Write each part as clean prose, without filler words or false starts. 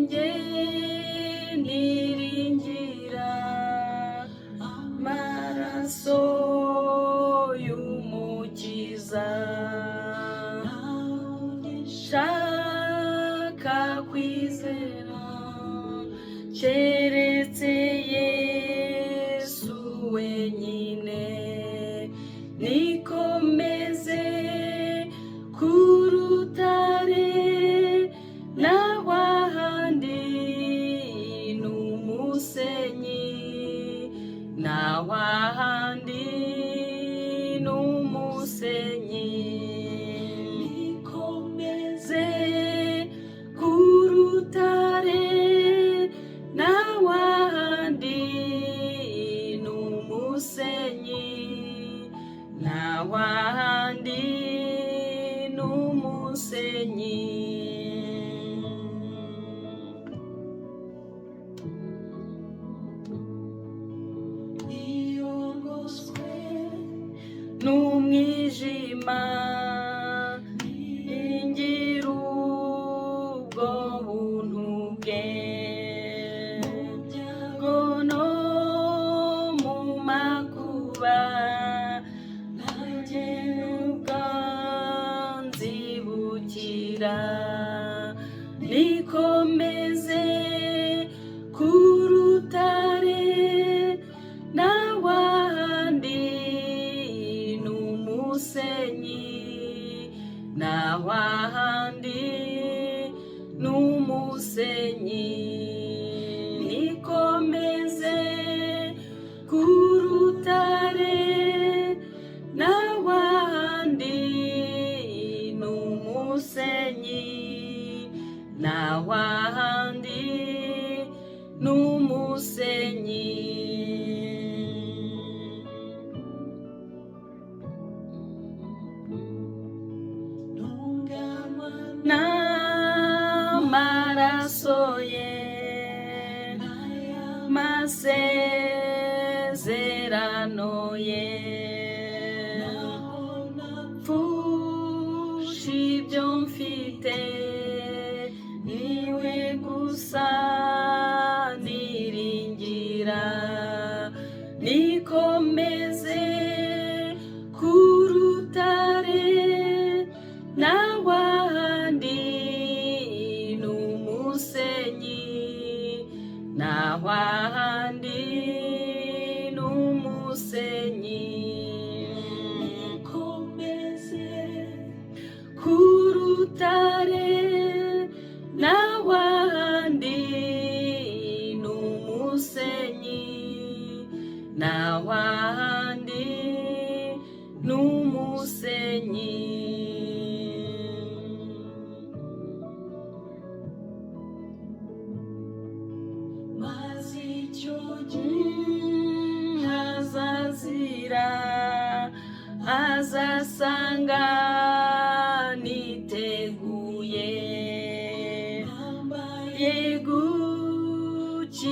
Njye niringira amaraso y'Umukiza. Nshaka kwizera keretse Yesu wenyine. Nikomeze ku rutare, naho ahandi ni umusenyi, naho ahandi ni umusenyi. Nikomeze ku rutare, naho ahandi ni umusenyi, naho ahandi ni umusenyi. Iyo ngoswe n'umwijima, ingira ubwo buntu bwe, mu byago ngo no mu makuba nanjye ubwo nzibukira. Nikomeze ku rutare, naho ahandi ni umusenyi, naho ahandi ni umusenyi. Nikomeze ku rutare, naho ahandi ni umusenyi, naho ahandi ni umusenyi. Ntunganywa N'amaraso ye, n'aya masezerano ye, naho napfa pfusha ibyo mfite, niwe gusa niringira. Nikomeze ku rutare, naho ahandi ni umusenyi, naho ahandi ni umusenyi. Nikomeze Ku rutare, naho ahandi ni umusenyi, naho ahandi ni umusenyi. Maze icyo gihe Azazira azasanga niteguye, nambaye ye gukiranuka,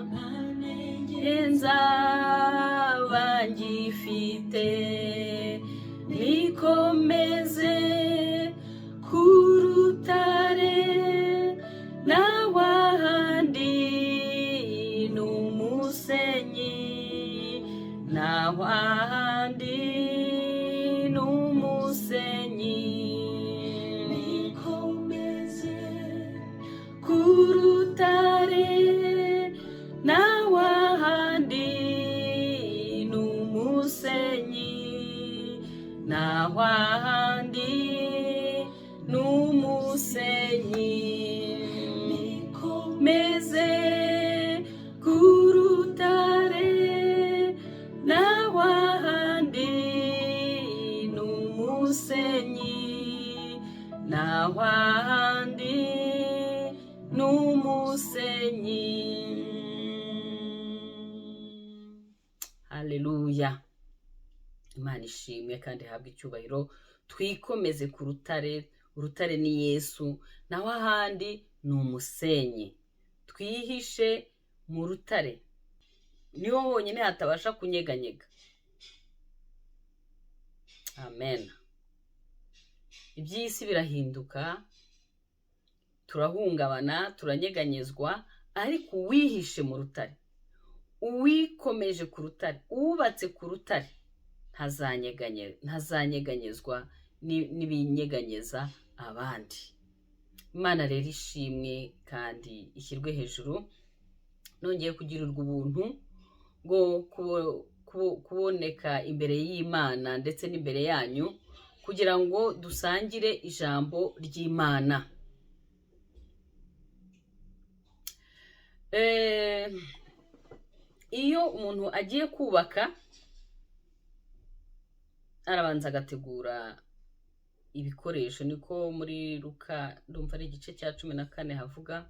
nta ntege nzaba ngifite. Nikomeze ku rutare, naho ahandi ni umusenyi, naho ahandi ni umusenyi. Nikomeze Ku rutare, naho ahandi ni umusenyi, naho ahandi ni umusenyi. Nikomeze Meze ku rutare, naho ahandi ni umusenyi, naho ahandi ni umusenyi. Haleluya! Imana ishimwe kandi ihabwe icyubahiro. Twikomeze ku rutare. Urutare ni Yesu, naho ahandi ni umusenyi. Twihishe mu rutare, niho honyine hatabasha kunyeganyega. Amen. Iby'isi birahinduka. Turahungabana, turanyeganyezwa, ariko uwihishe mu rutare, uwikomeje ku rutare, uwubatse ku rutare, ntazanyeganyezwa n'ibinyeganyeza abandi. Imana rero ishimwe kandi ishyirwe hejuru. Nongeye kugirirwa ubuntu bwo kuboneka imbere y'Imana ndetse n'imbere yanyu, kugira ngo dusangire ijambo ry'Imana. Iyo umuntu agiye kubaka, arabanza agategura ibikoresho. Niko muri Luka, ndumva ari igice cya 14 havuga,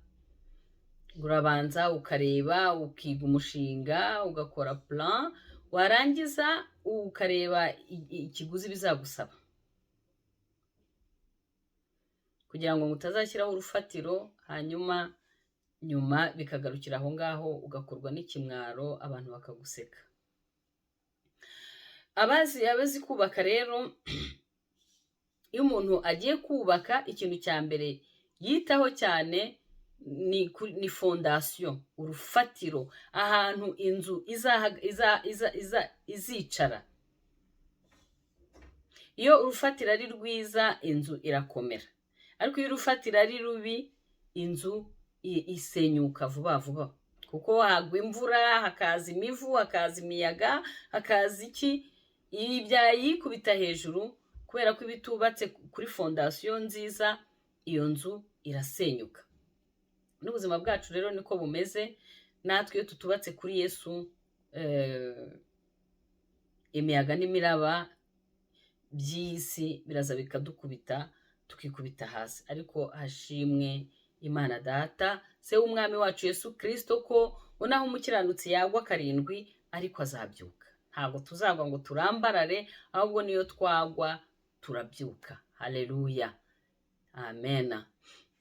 urabanza ukareba, ukiga umushinga, ugakora plan, warangiza ukareba ikiguzi bizagusaba, kugira ngo utazashyiraho urufatiro hanyuma nyuma bikagarukira aho ngaho, ugakorwa n'ikimwaro, abantu bakaguseka. Abazi kubaka rero, iyo umuntu agiye kubaka, ikintu cya mbere yitaho cyane ni fondasiyo, urufatiro, ahantu inzu izicara. Iyo urufatiro ari rwiza, inzu irakomera, ariko iyo urufatiro ari rubi, inzu isenyuka vuba vuba, kuko hagwa imvura, hakaza imivu, hakaza imiyaga, hakaza iki, ibi byayikubita hejuru. Kubera ko iba itubatse kuri fondasiyo nziza, iyo nzu irasenyuka. N'ubuzima bwacu rero niko bumeze. Natwe iyo tutubatse kuri Yesu, imiyaga n'imiraba by'isi biraza bikadukubita, tukikubita hasi. Ariko hashimwe Imana Data, se w'Umwami wacu Yesu Kristo, ko naho umukiranutsi yagwa karindwi, ariko azabyuka. Ntabwo tuzagwa ngo turambarare, ahubwo niyo twagwa turabyuka. Haleluya, amena.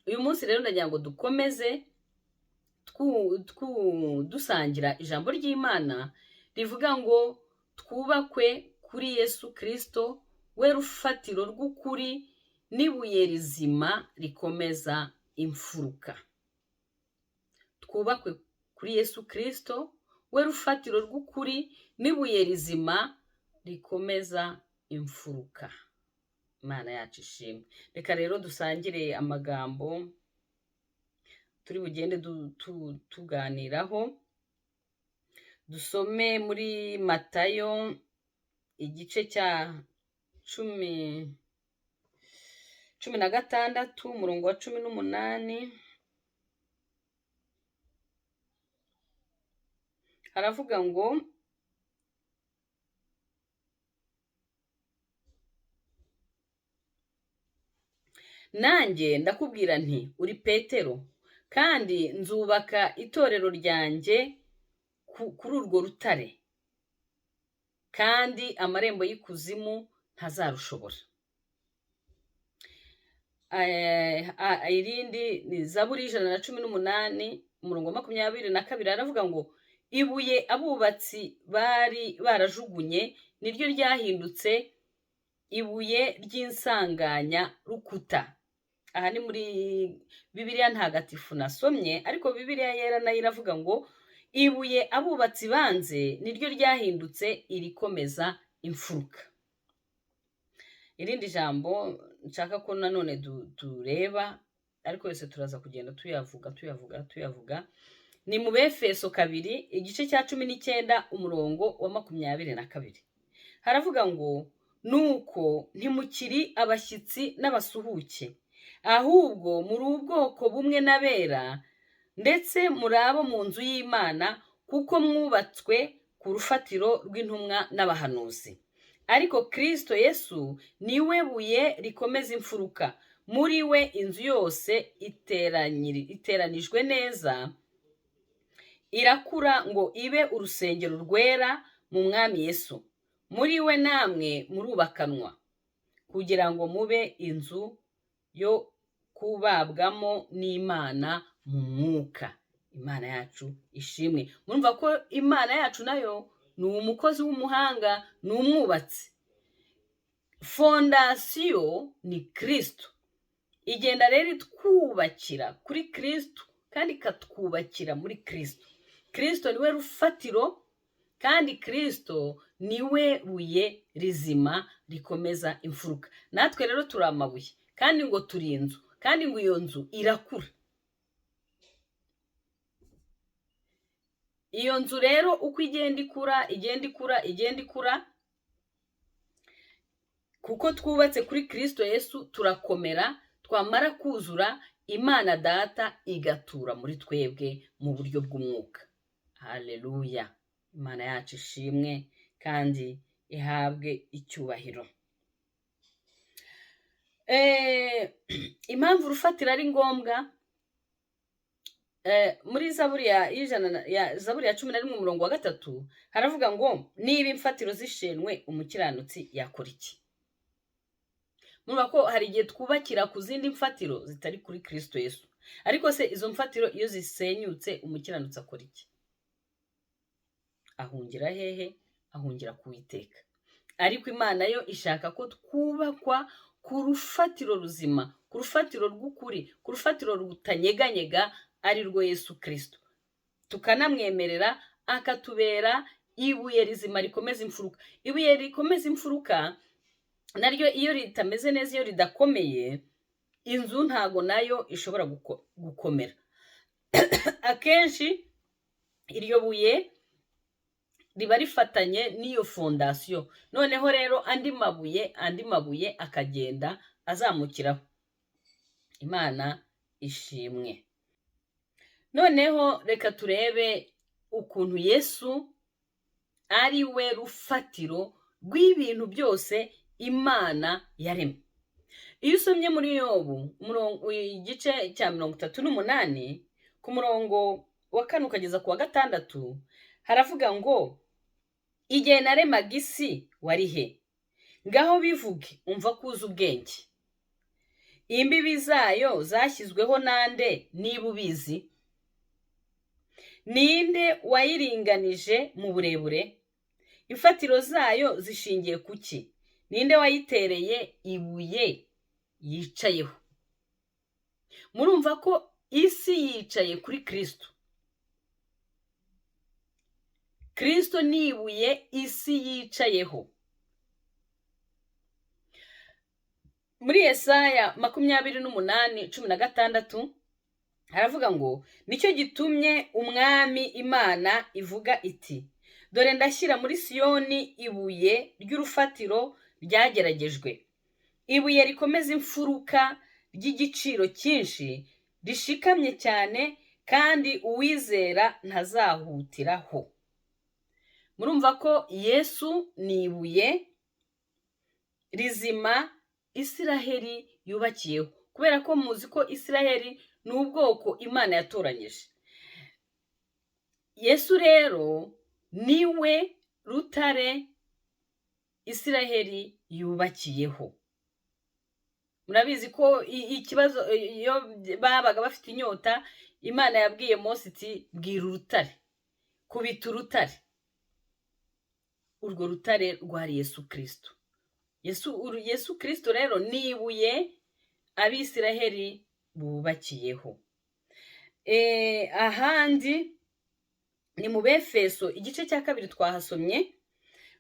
Uyu munsi rero ndagira ngo dukomeze dusangira ijambo ry'Imana rivuga ngo twubakwe kuri Yesu Kristo, we rufatiro rw'ukuri n'ibuye rizima rikomeza imfuruka. Twubakwe kuri Yesu Kristo, we rufatiro rw'ukuri n'ibuye rizima rikomeza imfuruka. Imana yacu ishimwe. Reka rero dusangire amagambo turi bugende tuganiraho. Dusome muri Matayo igice cya 16, umurongo wa 18. Haravuga ngo: nanjye ndakubwira nti uri Petero, kandi nzubaka itorero ryanjye kuri urwo rutare, kandi amarembo y'ikuzimu ntazarushobora. Irindi ni Zaburi 118, umurongo wa 22, aravuga ngo ibuye abubatsi bari barajugunye niryo ryahindutse ibuye ry'insanganya rukuta. Aha ni muri Bibiliya ntagatifu nasomye, ariko Bibiliya yera nayo iravuga ngo ibuye abubatsi banze niryo ryahindutse irikomeza imfuruka. Irindi jambo nshaka ko nanone tureba, ariko yose turaza kugenda tuyavuga tuyavuga tuyavuga, ni mu Befeso 2 igice cya 19 umurongo wa 22. Haravuga ngo nuko ntimukiri abashyitsi n'abasuhuke, ahubwo muri ubwoko bumwe n'abera, ndetse muri abo mu nzu y'Imana, kuko mwubatswe ku rufatiro rw'intumwa n'abahanuzi. Ariko Kristo Yesu niwe buye rikomeza imfuruka, muri we inzu yose iteranijwe neza, irakura ngo ibe urusengero rwera mu Mwami Yesu. Muri we namwe murubakanwa, kugira ngo mube inzu yo kubabwamo n'Imana mu mwuka. Imana yacu ishimwe. Murumva ko Imana yacu nayo ni umukozi w'umuhanga, ni umwubatsi. Fondasiyo ni Kristo. Igenda rero itwubakira kuri Kristo kandi ikatwubakira muri Kristo. Kristo niwe rufatiro kandi Kristo niwe buye rizima rikomeza imfuruka. Natwe rero turi amabuye kandi ngo turi inzu kandi ngo iyo nzu irakura. Iyo nzu rero uko igenda ikura, igenda ikura, igenda ikura, kuko twubatse kuri Kristo Yesu turakomera, twamara kuzura Imana Data igatura muri twebwe mu buryo bw'umwuka. Haleluya! Imana yacu ishimwe kandi ihabwe icyubahiro. Impamvu urufatiro ari ngombwa, muri Zaburi ya Zaburi ya 11 umurongo wa 3 haravuga ngo niba imfatiro zishenwe umukiranutsi yakora iki? Murumva ko hari igihe twubakira ku zindi mfatiro zitari kuri Kristo Yesu. Ariko se izo mfatiro iyo zisenyutse umukiranutsi akora iki? Ahungira hehe? Ahungira ku Uwiteka. Ariko Imana yo ishaka ko twubakwa ku rufatiro ruzima, ku rufatiro rw'ukuri, ku rufatiro rutanyeganyega ari rwo Yesu Kristo. Tukanamwemerera akatubera ibuye rizima rikomeza imfuruka. Ibuye rikomeza imfuruka naryo iyo ritameze neza, iyo ridakomeye, inzu ntago nayo ishobora gukomera. Akenshi iryo buye riba rifatanye n'iyo fondasiyo, noneho rero andi mabuye akagenda azamukiraho. Imana ishimwe. Noneho reka turebe ukuntu Yesu ari we rufatiro rw'ibintu byose Imana yaremye. Iyo usomye muri Yobu igice cya 38 ku murongo wa 4 ukageza ku wa 6, haravuga ngo igihe naremaga isi wari he? Ngaho bivuge umva kuza ubwenge. Imbibi zayo zashyizweho nande niba ubizi? Ninde wayiringanije mu burebure? Imfatiro zayo zishingiye kuki? Ninde wayitereye ibuye yicayeho? Murumva ko isi yicaye kuri Kristo. Kristo ni ibuye isi yicayeho. Muri Yesaya 28:16 haravuga ngo nicyo gitumye Umwami Imana ivuga iti dore ndashyira muri Siyoni ibuye ry'urufatiro ryageragejwe, ibuye rikomeza imfuruka ry'igiciro cyinshi, rishikamye cyane, kandi uwizera ntazahutiraho. Murumva ko Yesu ni ibuye rizima Isiraheli yubakiyeho, kubera ko muzi ko Isiraheli ni ubwoko Imana yatoranyije. Yesu rero niwe rutare Isiraheli yubakiyeho. Murabizi ko ikibazo iyo babaga bafite inyota, Imana yabwiye Mose iti bwira urutare, kubita urutare. Urwo rutare rwari Yesu Kristo. Yesu Kristo rero ni ibuye Abisiraheli bubakiyeho. Ahandi ni mu Befeso igice cya 2 twahasomye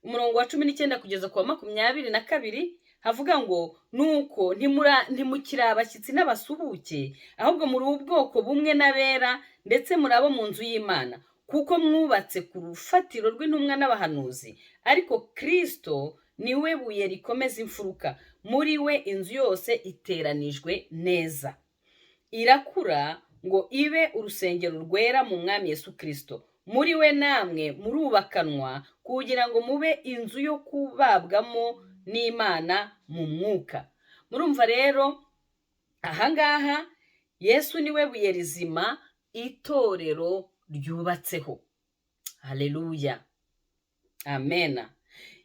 umurongo wa 19 kugeza ku wa 22, havuga ngo nuko ntimukiri abashyitsi n'abasuhuke, ahubwo muri ubwoko bumwe n'abera, ndetse muri abo mu nzu y'Imana, kuko mwubatse ku rufatiro rw'intumwa n'abahanuzi, ariko Kristo niwe buye rikomeza imfuruka, muri we inzu yose iteranijwe neza, irakura ngo ibe urusengero rwera mu Mwami Yesu Kristo. Muri we namwe murubakanwa kugira ngo mube inzu yo kubabwamo n'Imana mu mwuka. Murumva rero ahangaha Yesu niwe buye rizima itorero ryubatseho. Haleluya, amena.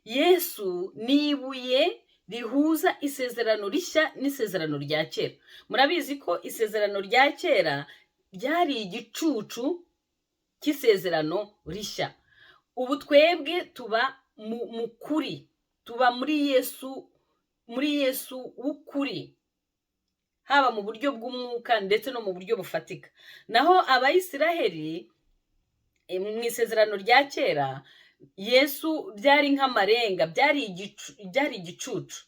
Yesu ni ibuye rihuza isezerano rishya n'isezerano rya kera. Murabizi ko isezerano rya kera ryari igicucu cy'isezerano rishya. Ubu twebwe tuba mu kuri, tuba muri Yesu, muri Yesu w'ukuri. Haba mu buryo bw'umwuka ndetse no mu buryo bufatika. Naho Abayisiraheli mu Isezerano rya Kera, Yesu byari nk'amarenga, byari igicucu.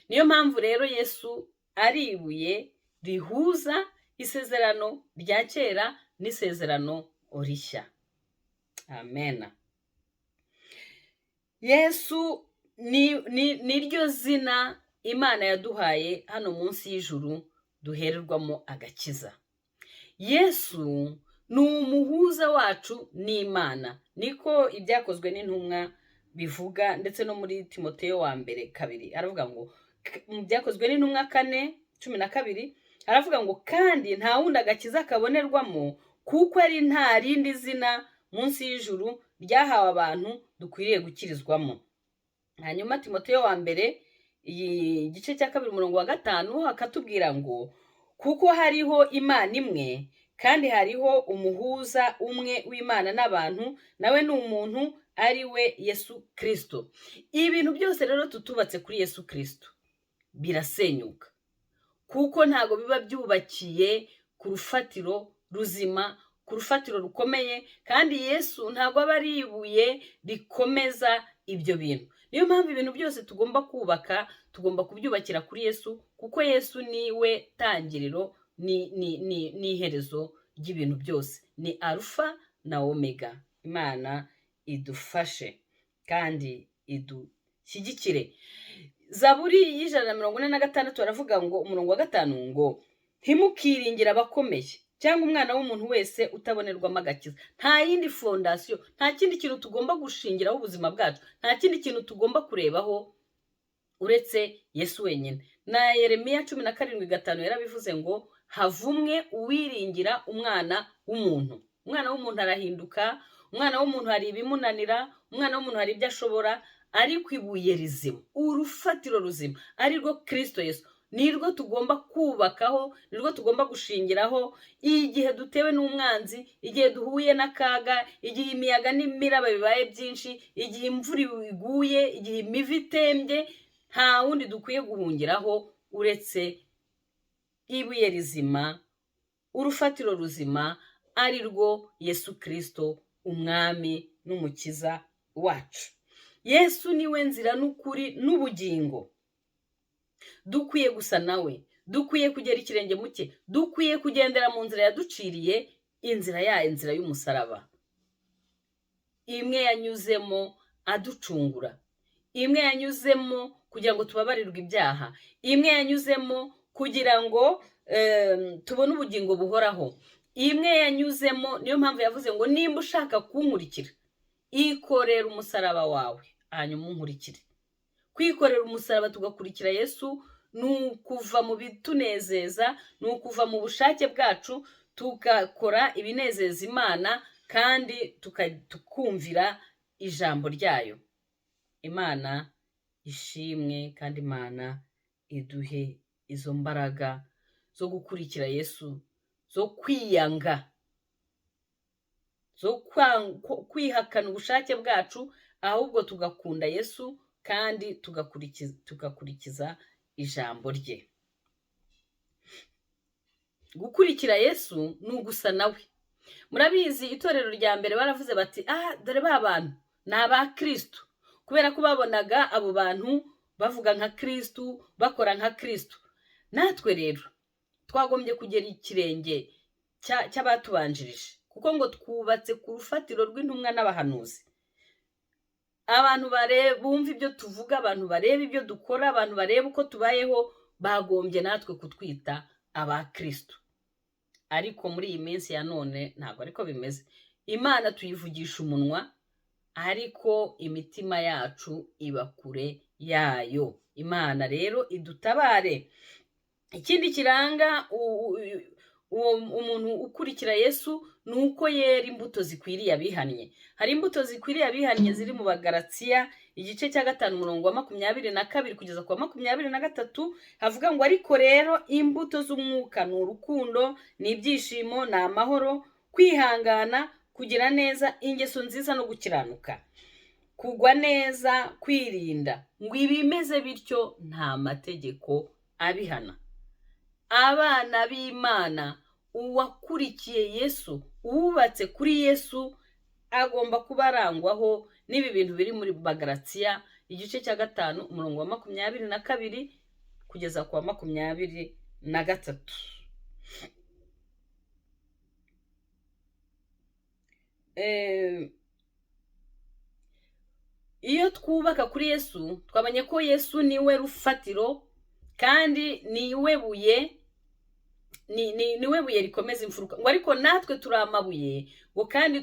Niyo mpamvu rero Yesu ari ibuye rihuza Isezerano rya Kera n'Isezerano Rishya. Amena. Yesu ni ryo zina Imana yaduhaye hano munsi y'ijuru duhererwamo agakiza. Yesu ni umuhuza wacu n'Imana, niko Ibyakozwe n'Intumwa bivuga, ndetse no muri Timoteyo wa mbere 2 aravuga ngo, mu Byakozwe n'Intumwa 4:12 aravuga ngo: "Kandi nta wundi agakiza kabonerwamo, kuko ari nta rindi zina munsi y'ijuru ryahawe abantu dukwiriye gukirizwamo." Hanyuma Timoteyo wa mbere iyi gice cya 2 umurongo wa 5 hakatubwira ngo: "Kuko hariho Imana imwe, kandi hariho umuhuza umwe w'Imana n'abantu, nawe ni umuntu, ari we Yesu Kirisito." Ibintu byose rero tutubatse kuri Yesu Kirisito birasenyuka, kuko ntabwo biba byubakiye ku rufatiro ruzima, ku rufatiro rukomeye, kandi Yesu ntabwo aba ari ibuye rikomeza ibyo bintu. Niyo mpamvu ibintu byose tugomba kubaka tugomba kubyubakira kuri Yesu, kuko Yesu ni we tangiriro n'iherezo ry'ibintu byose, ni Arufa na Omega. Imana idufashe kandi idushyigikire. Zaburi y'146 baravuga ngo, umurongo wa 5 ngo: "Ntimukiringire abakomeye cyangwa umwana w'umuntu wese utabonerwamo agakiza." Nta yindi fondation, nta kindi kintu tugomba gushingiraho ubuzima bwacu, nta kindi kintu tugomba kurebaho uretse Yesu wenyine. Na Yeremiya 17:5 yarabivuze ngo: "Havumwe uwiringira umwana w'umuntu." Umwana w'umuntu arahinduka, umwana w'umuntu hari ibimunanira, umwana w'umuntu hari ibyo ashobora, ariko ibuye rizima, urufatiro ruzima, ari rwo Kirisito Yesu, nirwo tugomba kubakaho, nirwo tugomba gushingiraho igihe dutewe n'umwanzi, igihe duhuye n'akaga, igihe imiyaga n'imiraba bibaye byinshi, igihe imvura iguye, igihe imivu itembye. Nta wundi dukwiye guhungiraho uretse ibuye rizima, urufatiro ruzima, ari rwo Yesu Kirisito, Umwami n'Umukiza wacu. Yesu niwe nzira n'ukuri n'ubugingo. Dukwiye gusa nawe, dukwiye kugera ikirenge mu cye, dukwiye kugendera mu nzira yaduciriye, inzira yayo, inzira y'umusaraba, imwe yanyuzemo aducungura, imwe yanyuzemo kugira ngo tubabarirwe ibyaha, imwe yanyuzemo kugira ngo tubone ubugingo buhoraho, imwe yanyuzemo. Niyo mpamvu yavuze ngo: "Nimba ushaka kunkurikira, ikorera umusaraba wawe hanyuma unkurikire." Kwikorera umusaraba tugakurikira Yesu ni ukuva mu bitunezeza, ni ukuva mu bushake bwacu tugakora ibinezeza Imana, kandi tukumvira ijambo ryayo. Imana ishimwe, kandi Imana iduhe izo mbaraga zo gukurikira Yesu, zo kwiyanga, zo kwihakana ubushake bwacu, ahubwo tugakunda Yesu kandi tugakurikiza ijambo rye. Gukurikira Yesu ni ugusa nawe. Murabizi, itorero rya mbere baravuze bati: "Ah, dore ba bantu ni aba Kirisitu," kubera ko babonaga abo bantu bavuga nka Kirisitu, bakora nka Kirisitu. Natwe rero twagombye kugera ikirenge cy'abatubanjirije, kuko ngo twubatse ku rufatiro rw'intumwa n'abahanuzi. Abantu bumva ibyo tuvuga, abantu bareba ibyo dukora, abantu bareba uko tubayeho, bagombye natwe kutwita aba Kirisitu. Ariko muri iyi minsi ya none ntabwo ariko bimeze. Imana tuyivugisha umunwa, ariko imitima yacu iba kure yayo. Imana rero idutabare. Ikindi kiranga uwo umuntu ukurikira Yesu ni uko yera imbuto zikwiriye abihannye. Hari imbuto zikwiriye abihannye ziri mu Bagaratsiya igice cya 5 umurongo wa 22 kugeza ku wa 23, havuga ngo: "Ariko rero imbuto z'umwuka ni urukundo, ni ibyishimo, ni amahoro, kwihangana, kugira neza, ingeso nziza no gukiranuka, kugwa neza, kwirinda. Ngo ibimeze bityo nta mategeko." abihana. Abana b'Imana, uwakurikiye Yesu, uwubatse kuri Yesu, agomba kuba arangwaho n'ibi bintu biri muri Bagalatiya igice cya 5 umurongo wa 22 kugeza ku wa 23. Iyo twubaka kuri Yesu, twabonye ko Yesu niwe rufatiro kandi niwe buye, niwe buye rikomeza imfuruka, ngo ariko natwe turi amabuye, ngo kandi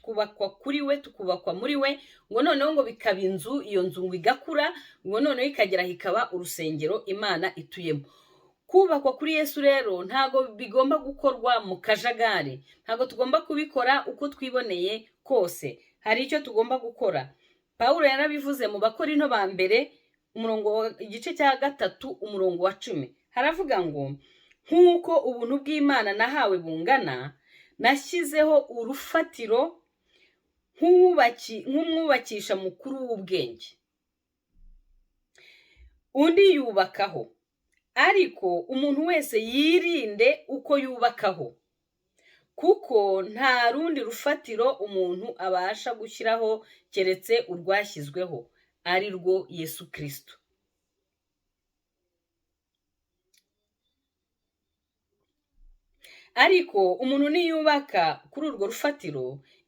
twubakwa kuri we, tukubakwa muri we, ngo noneho ngo bikaba inzu, iyo nzu ngo igakura, ngo noneho ikagera ikaba urusengero Imana ituyemo. Kubakwa kuri Yesu rero ntago bigomba gukorwa mu kajagari, ntago tugomba kubikora uko twiboneye kose, hari icyo tugomba gukora. Pawulo yarabivuze mu Bakorinto ba mbere umurongo igice cya 3 umurongo wa 10, haravuga ngo nk'uko ubuntu bw'Imana nahawe bungana, nashyizeho urufatiro nk'umwubakisha mukuru w'ubwenge, undi yubakaho, ariko umuntu wese yirinde uko yubakaho, kuko nta rundi rufatiro umuntu abasha gushyiraho keretse urwashyizweho, ari rwo Yesu Kristo. Ariko umuntu niyubaka kuri urwo rufatiro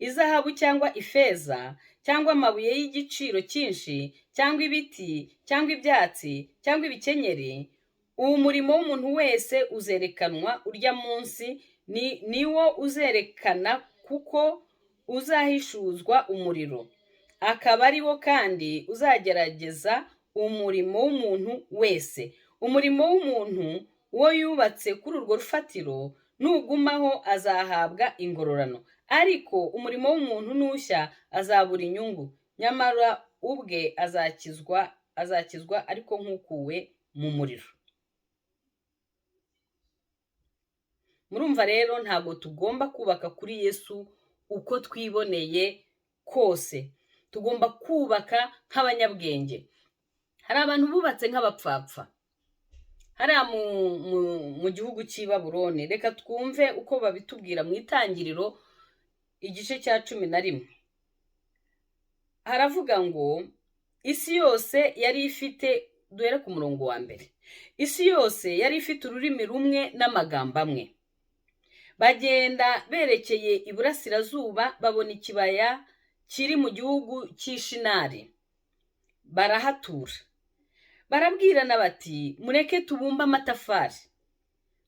izahabu cyangwa ifeza cyangwa amabuye y'igiciro cyinshi cyangwa ibiti cyangwa ibyatsi cyangwa ibikenyeri, uwo murimo w'umuntu wese uzerekanwa urya munsi, niwo uzerekana, kuko uzahishuzwa umuriro, akaba ari wo kandi uzagerageza umurimo w'umuntu wese. Umurimo w'umuntu uwo yubatse kuri urwo rufatiro nugumaho azahabwa ingororano, ariko umurimo w'umuntu nushya azabura inyungu, nyamara ubwe azakizwa ariko nk'ukuwe mu muriro. Murumva rero ntabwo tugomba kubaka kuri Yesu uko twiboneye kose, tugomba kubaka nk'abanyabwenge. Hari abantu bubatse nk'abapfapfa hariya mu gihugu cy'i Babuloni. Reka twumve uko babitubwira mu Itangiriro igice cya 11. Haravuga ngo isi yose yari ifite, duhere ku murongo wa 1, isi yose yari ifite ururimi rumwe n'amagambo amwe. Bagenda berekeye iburasirazuba, babona ikibaya kiri mu gihugu cy'Ishinari, barahatura. Barabwirana bati mureke tubumbe amatafari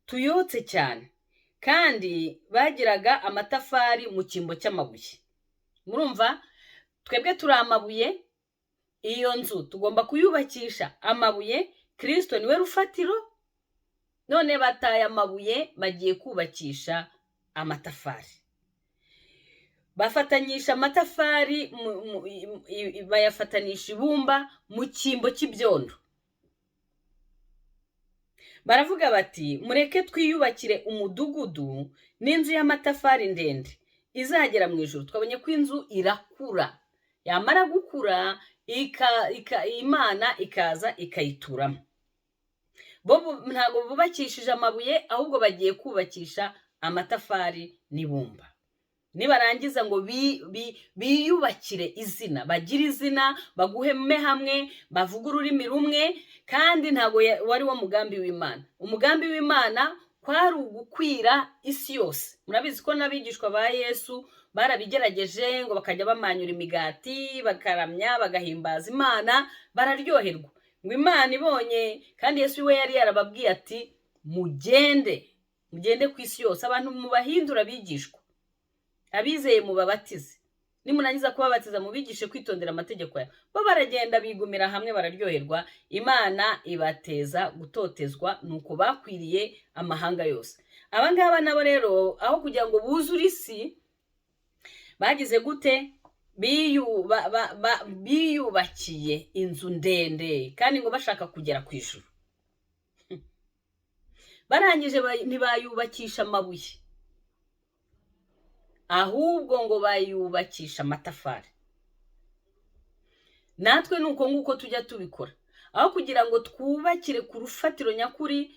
tuyotse cyane, kandi bagiraga amatafari mu cyimbo cy'amabuye. Murumva twebwe turi amabuye, iyo nzu tugomba kuyubakisha amabuye, Kristo niwe rufatiro. None bataye amabuye bagiye kubakisha amatafari, bafatanyisha amatafari, bayafatanisha ibumba mu cyimbo cy'ibyondo. Baravuga bati mureke twiyubakire umudugudu n'inzu y'amatafari ndende izagera mu ijuru. Twabonye ko inzu irakura, yamara gukura Imana ikaza ikayituramo. Bo ntabwo bubakishije amabuye, ahubwo bagiye kubakisha amatafari n'ibumba. Nibarangiza ngo biyubakire izina, bagire izina, baguheme hamwe, bavuge ururimi rumwe. Kandi ntabwo wari wo mugambi w'Imana. Umugambi w'Imana kwari ugukwira isi yose. Murabizi ko n'abigishwa ba Yesu barabigerageje, ngo bakajya bamanyura imigati, bakaramya, bagahimbaza Imana, bararyoherwa. Ngo Imana ibonye, kandi Yesu we yari yarababwiye ati mugende, mugende ku isi yose, abantu mubahindura abigishwa, abizeye mubabatize, nimurangiza kubabatiza mubigishe kwitondera amategeko yawe. Bo baragenda bigumira hamwe, bararyoherwa, Imana ibateza gutotezwa, nuko bakwiriye amahanga yose. Aba ngaba nabo rero aho kugira ngo buzure isi, bagize gute? Biyubakiye inzu ndende, kandi ngo bashaka kugera ku ijuru. Barangije ntibayubakisha amabuye, ahubwo ngo bayubakisha amatafari. Natwe nuko nguko tujya tubikora, Aho kugira ngo twubakire ku rufatiro nyakuri,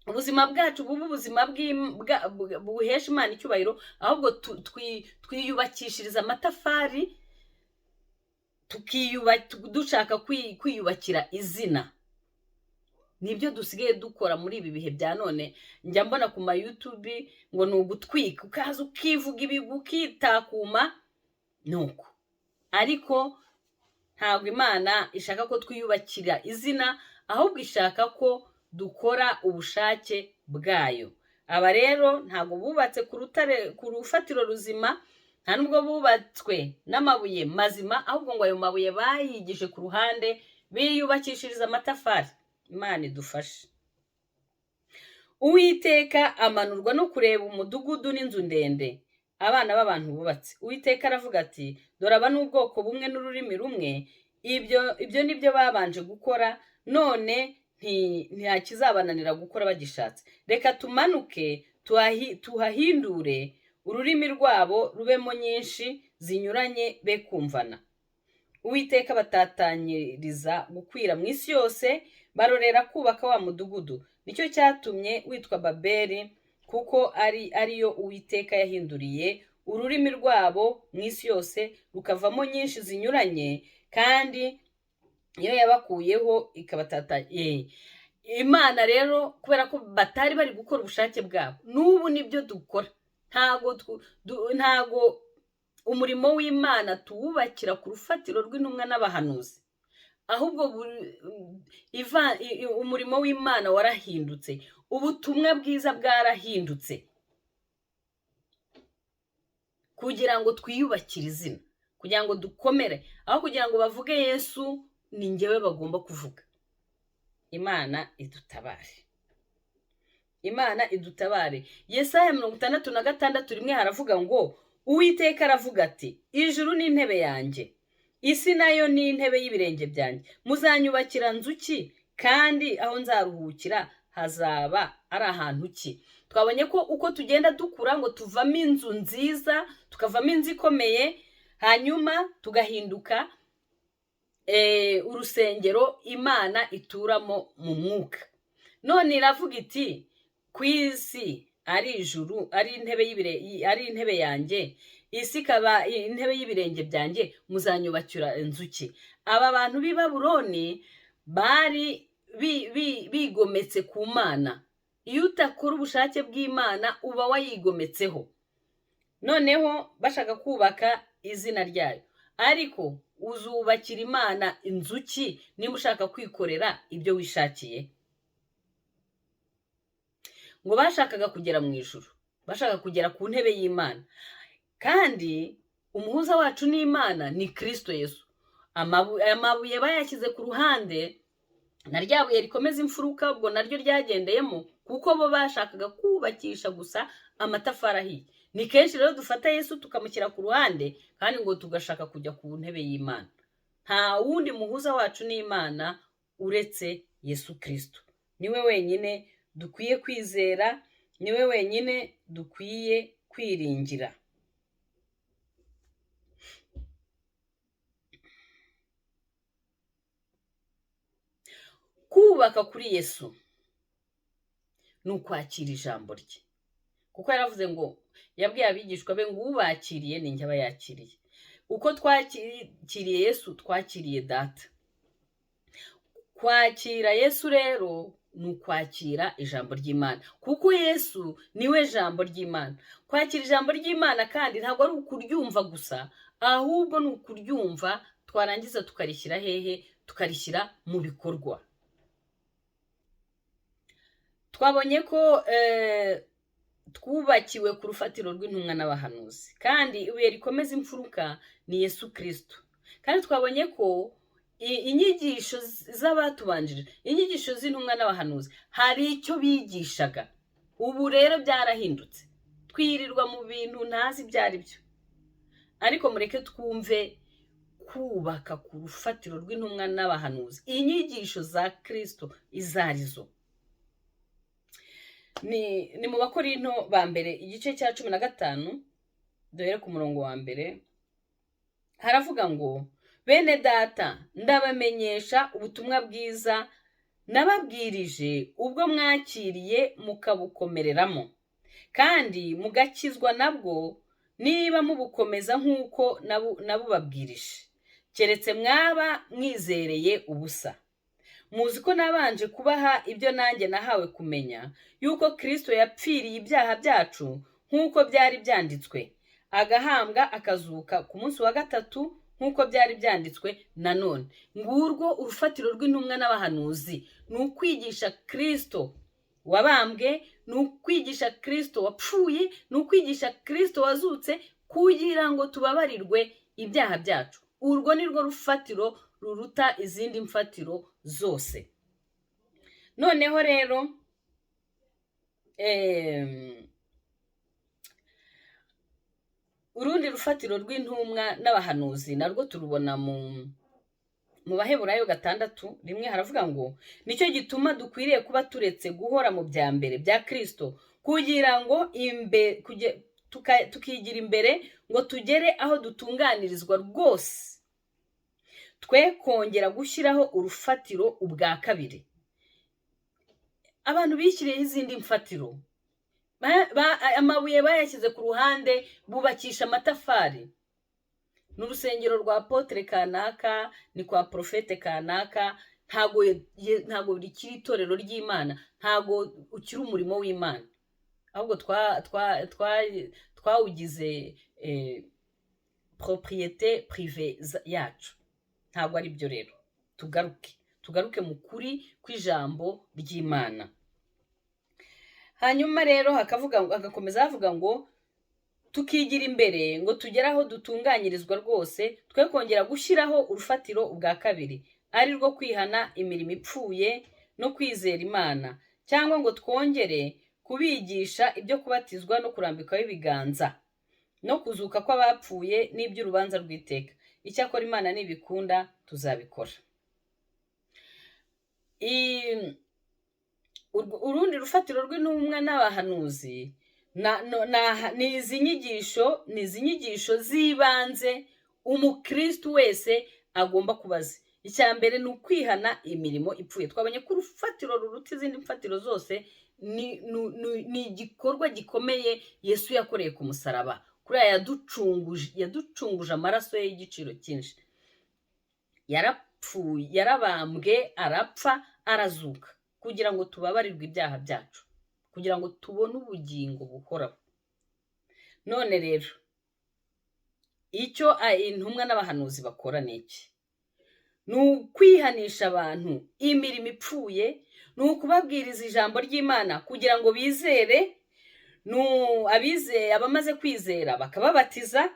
ubuzima bwacu bube ubuzima buhesha Imana icyubahiro, ahubwo twiyubakishiriza amatafari, dushaka kwiyubakira izina. Nibyo dusigaye dukora muri ibi bihe bya none. Njya mbona ku ma YouTube ngo ni ugutwika, ukaza ukivuga ibigwi ukitakuma, nuko. Ariko ntabwo Imana ishaka ko twiyubakira izina, ahubwo ishaka ko dukora ubushake bwayo. Aba rero ntabwo bubatse ku rutare, ku rufatiro ruzima, nta nubwo bubatswe n'amabuye mazima, ahubwo ngo ayo mabuye bayigije ku ruhande, biyubakishiriza amatafari. Imana idufashe. Uwiteka amanurwa no kureba umudugudu n'inzu ndende abana b'abantu bubatse. Uwiteka aravuga ati, dore aba ni ubwoko bumwe n'ururimi rumwe, ibyo ni byo babanje gukora, none nta kizabananira gukora bagishatse. Reka tumanuke tuhahindure ururimi rwabo rubemo nyinshi zinyuranye, be kumvana. Uwiteka batatanyiriza gukwira mu isi yose, barorera kubaka wa mudugudu. Nicyo cyatumye witwa Babeli, kuko ariyo Uwiteka yahinduriye ururimi rwabo mu isi yose, rukavamo nyinshi zinyuranye, kandi iyo yabakuyeho ikabatata. Imana rero, kubera ko batari bari gukora ubushake bwabo, n'ubu nibyo dukora. Ntago umurimo w'Imana tuwubakira ku rufatiro rw'intumwa n'abahanuzi, ahubwo umurimo w'Imana warahindutse, ubutumwa bwiza bwarahindutse, kugira ngo twiyubakire izina, kugira ngo dukomere, aho kugira ngo bavuge Yesu ni njyewe bagomba kuvuga. Imana idutabare, Imana idutabare. Yesaya 66:1 haravuga ngo, Uwiteka aravuga ati, ijuru ni intebe yanjye, isi nayo ni intebe y'ibirenge byanjye. Muzanyubakira nzu ki? Kandi aho nzaruhukira hazaba ari ahantu ki? Twabonye ko uko tugenda dukura ngo tuvamo inzu nziza, tukavamo inzu ikomeye, hanyuma tugahinduka urusengero Imana ituramo mu mwuka. None iravuga iti, ku isi ari ijuru, ari intebe y'ibire, ari intebe yanjye, isi ikaba intebe y'ibirenge byanjye, muzanyubakira inzu ki? Aba bantu b'i Babuloni bari bigometse ku Mana. Iyo utakora ubushake bw'Imana uba wayigometseho. Noneho bashaka kubaka izina ryayo, ariko uzubakira Imana inzu ki niba ushaka kwikorera ibyo wishakiye? Ngo bashakaga kugera mu ijuru, bashaka kugera ku ntebe y'Imana, kandi umuhuza wacu n'Imana ni Kristo Yesu. Amabuye bayashyize ku ruhande, na rya buye rikomeza imfuruka ubwo naryo ryagendeyemo, kuko bo bashakaga kubakisha gusa amatafari ahiye. Ni kenshi rero dufata Yesu tukamushyira ku ruhande, kandi ngo tugashaka kujya ku ntebe y'Imana. Nta wundi muhuza wacu n'Imana uretse Yesu Kristo. Niwe wenyine dukwiye kwizera, niwe wenyine dukwiye kwiringira. Kubaka kuri Yesu ni ukwakira ijambo rye, kuko yaravuze ngo, yabwiye abigishwa be ngo ubakiriye ni njye aba yakiriye. Uko twakiriye Yesu twakiriye Data. Kwakira Yesu rero ni ukwakira ijambo ry'Imana, kuko Yesu niwe jambo ry'Imana. Kwakira ijambo ry'Imana kandi ntabwo ari ukuryumva gusa, ahubwo ni ukuryumva twarangiza tukarishyira hehe? Tukarishyira mu bikorwa. Twabonye ko twubakiwe ku rufatiro rw'intumwa n'abahanuzi, kandi ibuye rikomeza imfuruka ni Yesu Kristo. Kandi twabonye ko inyigisho z'abatubanjirije, inyigisho z'intumwa n'abahanuzi, hari icyo bigishaga. Ubu rero byarahindutse, twirirwa mu bintu ntazi ibyo ari byo. Ariko mureke twumve kubaka ku rufatiro rw'intumwa n'abahanuzi, inyigisho za Kristo izo arizo. Ni mu Bakorinto ba mbere igice cya 15, duhere ku murongo wa mbere, haravuga ngo Bene data, ndabamenyesha ubutumwa bwiza nababwirije ubwo mwakiriye mukabukomereramo, kandi mugakizwa nabwo niba mubukomeza nk'uko nabubabwirije, keretse mwaba mwizereye ubusa. Muzi ko nabanje kubaha ibyo nanjye nahawe kumenya, yuko Kristo yapfiriye ibyaha byacu nk'uko byari byanditswe, agahambwa akazuka ku munsi wa gatatu nk'uko byari byanditswe nanone. Ngurwo urufatiro rw'intumwa n'abahanuzi, ni ukwigisha Kristo wabambwe, ni ukwigisha Kristo wapfuye, ni ukwigisha Kristo wazutse, kugira ngo tubabarirwe ibyaha byacu. Urwo ni rwo rufatiro ruruta izindi mfatiro zose. Noneho rero urundi rufatiro rw'intumwa n'abahanuzi narwo turubona mu Baheburayo 6:1, haravuga ngo: nicyo gituma dukwiriye kuba turetse guhora mu bya mbere bya Kristo, kugira ngo tukigira imbere ngo tugere aho dutunganirizwa rwose, twe kongera gushyiraho urufatiro ubwa kabiri. Abantu bishyiriyeho izindi mfatiro, amabuye bayashyize ku ruhande, bubakisha amatafari. Ni urusengero rwa apôtre kanaka, ni kwa prophète kanaka, ntago rikiri itorero ry'Imana, ntago ukiri umurimo w'Imana, ahubwo twawugize propriété privée yacu. Ntabwo ari byo rero. Tugaruke mu kuri kw'ijambo ry'Imana. Hanyuma rero hakavuga, hagakomeza havuga ngo: tukigira imbere ngo tugere aho dutunganyirizwa rwose, twe kongera gushyiraho urufatiro ubwa kabiri, ari rwo kwihana imirimo ipfuye no kwizera Imana, cyangwa ngo twongere kubigisha ibyo kubatizwa no kurambikwaho ibiganza no kuzuka kw'abapfuye n'iby'urubanza rw'iteka. Icyakora Imana nibikunda tuzabikora. Urundi rufatiro rw'intumwa n'abahanuzi ni izi nyigisho z'ibanze umukristu wese agomba kubaza. Icya mbere ni ukwihana imirimo ipfuye. Twabonye ko urufatiro ruruta izindi mfatiro zose ni igikorwa gikomeye Yesu yakoreye ku musaraba. Kuriya yaducunguje amaraso ye y'igiciro cyinshi. Yarapfuye, yarabambwe, arapfa, arazuka, kugira ngo tubabarirwe ibyaha byacu, kugira ngo tubone ubugingo buhoraho. None rero icyo intumwa n'abahanuzi bakora ni iki? Ni ukwihanisha abantu imirimo ipfuye, ni ukubabwiriza ijambo ry'Imana kugira ngo bizere, abizeye, abamaze kwizera bakababatiza,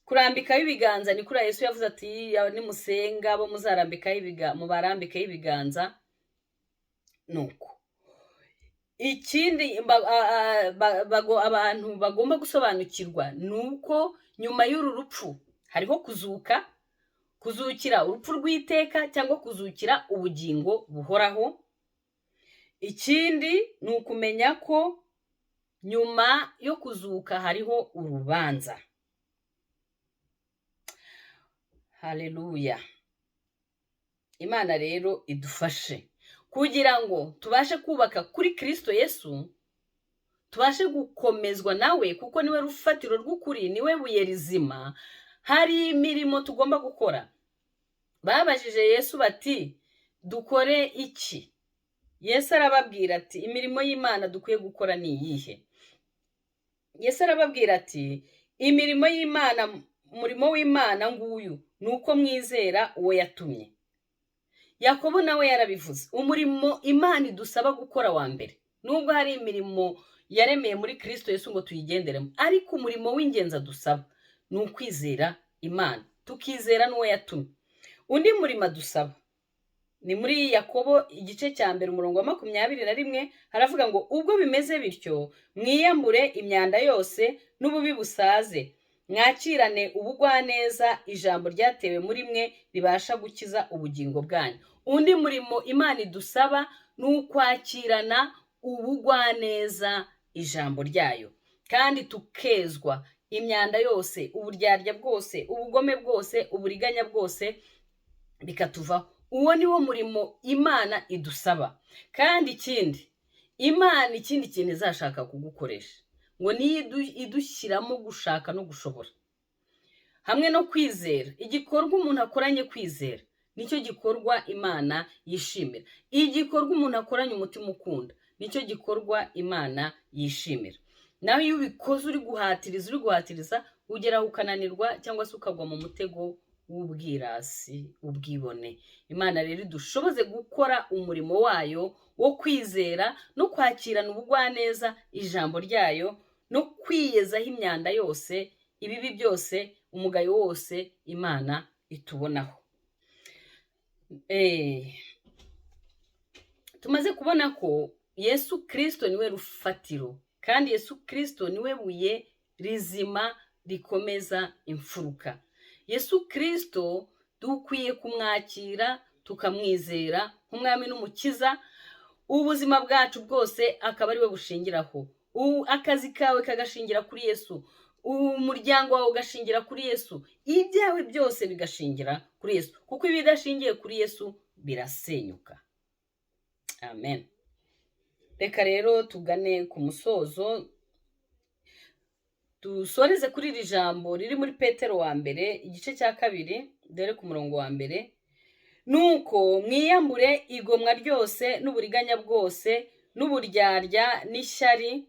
kurambikaho ibiganza. Ni kuri Yesu yavuze ati: "Nimusenga bo muzarambikaho mubarambikeho ibiganza." Nuko ikindi abantu bagomba gusobanukirwa ni uko nyuma y'uru rupfu hariho kuzuka, kuzukira urupfu rw'iteka cyangwa kuzukira ubugingo buhoraho. Ikindi ni ukumenya ko nyuma yo kuzuka hariho urubanza. Haleluya! Imana rero idufashe kugira ngo tubashe kubaka kuri Kristo Yesu, tubashe gukomezwa nawe, kuko niwe rufatiro rw'ukuri, niwe buye rizima. Hari imirimo tugomba gukora. Babajije Yesu bati: "Dukore iki?" Yesu arababwira ati: "Imirimo y'Imana dukwiye gukora ni iyihe?" Yesu arababwira ati: "Imirimo y'Imana, umurimo w'Imana nguyu, ni uko mwizera uwo yatumye." Yakobo nawe yarabivuze. Umurimo Imana idusaba gukora wa mbere, nubwo hari imirimo yaremeye muri Kristo Yesu ngo tuyigenderemo, ariko umurimo w'ingenzi adusaba ni ukwizera Imana, tukizera n'uwo yatumye. Undi murimo adusaba ni muri Yakobo igice cya 1 umurongo wa 21, haravuga ngo: "Ubwo bimeze bityo, mwiyambure imyanda yose n'ububi busaze, mwakirane ubugwaneza ijambo ryatewe muri mwe ribasha gukiza ubugingo bwanyu." Undi murimo Imana idusaba ni ukwakirana ubugwaneza ijambo ryayo, kandi tukezwa Imyanda yose, uburyarya bwose, ubugome bwose, uburiganya bwose bikatuvaho. Uwo ni wo murimo Imana idusaba. Kandi ikindi, Imana ikindi kintu izashaka kugukoresha ngo niyo idushyiramo gushaka no gushobora hamwe no kwizera. Igikorwa umuntu akoranye kwizera nicyo gikorwa Imana yishimira. Igikorwa umuntu akoranye umutima ukunda nicyo gikorwa Imana yishimira. Naho iyo ubikoze uri guhatiriza, uri guhatiriza, ugeraho ukananirwa cyangwa se ukagwa mu mutego w'ubwirasi, ubwibone. Imana rero idushoboze gukora umurimo wayo wo kwizera no kwakirana ubugwaneza ijambo ryayo, no kwiyezaho imyanda yose, ibibi byose, umugayo wose Imana itubonaho. Tumaze kubona ko Yesu Kirisito niwe rufatiro, kandi Yesu Kirisito niwe buye rizima rikomeza imfuruka. Yesu Kirisito dukwiye kumwakira tukamwizera nk'umwami n'umukiza, ubuzima bwacu bwose akaba ariwe bushingiraho. Akazi kawe kagashingira kuri Yesu, umuryango wawe ugashingira kuri Yesu, ibyawe byose bigashingira kuri Yesu, kuko ibidashingiye kuri Yesu birasenyuka. Amen. Reka rero tugane ku musozo, dusoreze kuri iri jambo riri muri Petero wa mbere igice cya 2, dore ku murongo wa 1: nuko mwiyambure igomwa ryose n'uburiganya bwose n'uburyarya n'ishyari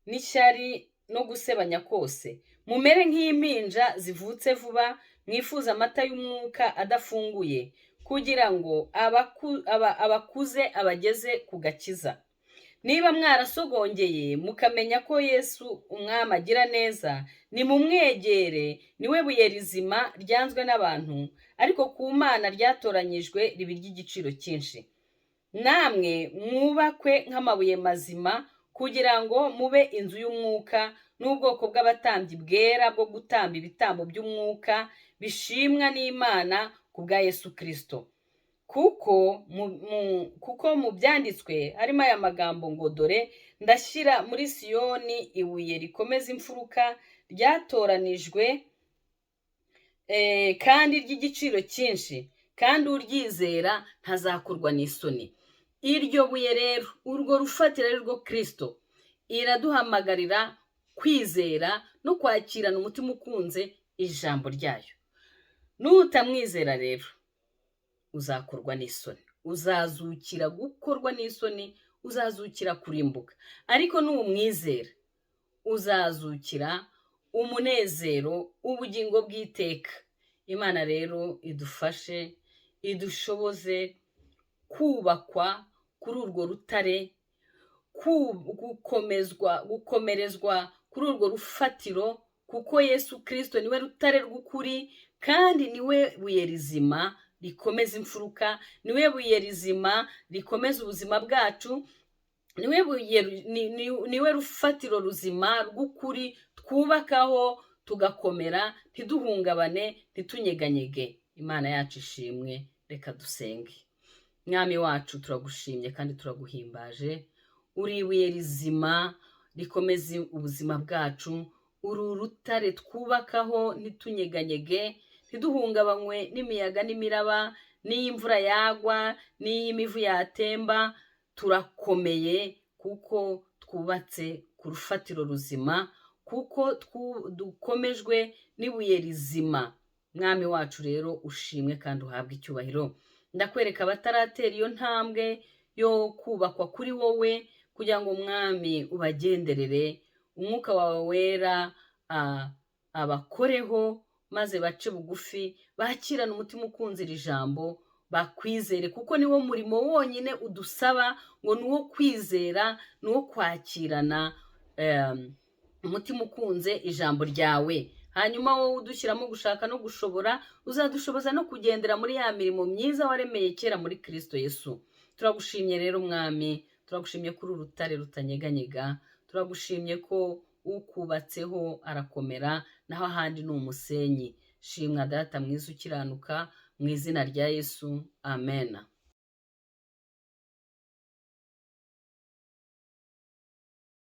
n'ishyari no gusebanya kose, mumere nk'impinja zivutse vuba, mwifuza amata y'umwuka adafunguye, kugira ngo abakuze abageze ku gakiza. Niba mwarasogongeye mukamenya ko Yesu umwami agira neza, nimumwegere, niwe buye rizima ryanzwe n'abantu, ariko ku Mana ryatoranyijwe riba iry'igiciro cyinshi. Namwe mwubakwe nk'amabuye mazima, kugira ngo mube inzu y'umwuka n'ubwoko bw'abatambyi bwera bwo gutamba ibitambo by'umwuka bishimwa n'Imana ku bwa Yesu Kristo. Kuko mu byanditswe harimo aya magambo ngo: dore ndashyira muri Siyoni ibuye rikomeza imfuruka ryatoranijwe, kandi ry'igiciro cyinshi, kandi uryizera ntazakorwa n'isoni. Iryo buye rero, urwo rufatiro ari rwo Kristo, iraduhamagarira kwizera no kwakirana umutima ukunze ijambo ryayo. Nutamwizera rero uzakorwa n'isoni, uzazukira gukorwa n'isoni, uzazukira kurimbuka. Ariko numwizera uzazukira umunezero, ubugingo bw'iteka. Imana rero idufashe, idushoboze kubakwa kuri urwo rutare, gukomezwa, gukomerezwa kuri urwo rufatiro, kuko Yesu Kristo niwe rutare rw'ukuri, kandi niwe buye rizima rikomeza imfuruka, niwe buye rizima rikomeza ubuzima bwacu, niwe buye, niwe rufatiro ruzima rw'ukuri twubakaho tugakomera, ntiduhungabane, ntitunyeganyege. Imana yacu ishimwe. Reka dusenge. Mwami wacu, turagushimye kandi turaguhimbaje. Uri ibuye rizima rikomeza ubuzima bwacu, uri urutare twubakaho ntitunyeganyege, ntiduhungabanywe n'imiyaga n'imiraba, n'iyo imvura yagwa, n'iyo imivu yatemba. Turakomeye kuko twubatse ku rufatiro ruzima, kuko dukomejwe n'ibuye rizima. Mwami wacu rero ushimwe kandi uhabwe icyubahiro. Ndakwereka abataratera iyo ntambwe yo kubakwa kuri wowe, kugira ngo Umwami ubagenderere, umwuka wawe wera abakoreho, maze bace bugufi, bakirane umutima ukunze iri jambo, bakwizere, kuko niwo murimo wonyine udusaba ngo ni uwo kwizera, ni uwo kwakirana umutima ukunze ijambo ryawe. Hanyuma wowe udushyiramo gushaka no gushobora, uzadushoboza no kugendera muri ya mirimo myiza waremeye kera muri Kristo Yesu. Turagushimye rero Mwami, turagushimye kuri uru rutare rutanyeganyega, turagushimye ko ukubatseho arakomera, naho ahandi ni umusenyi. Shimwa Data mwiza ukiranuka, mu izina rya Yesu, amen.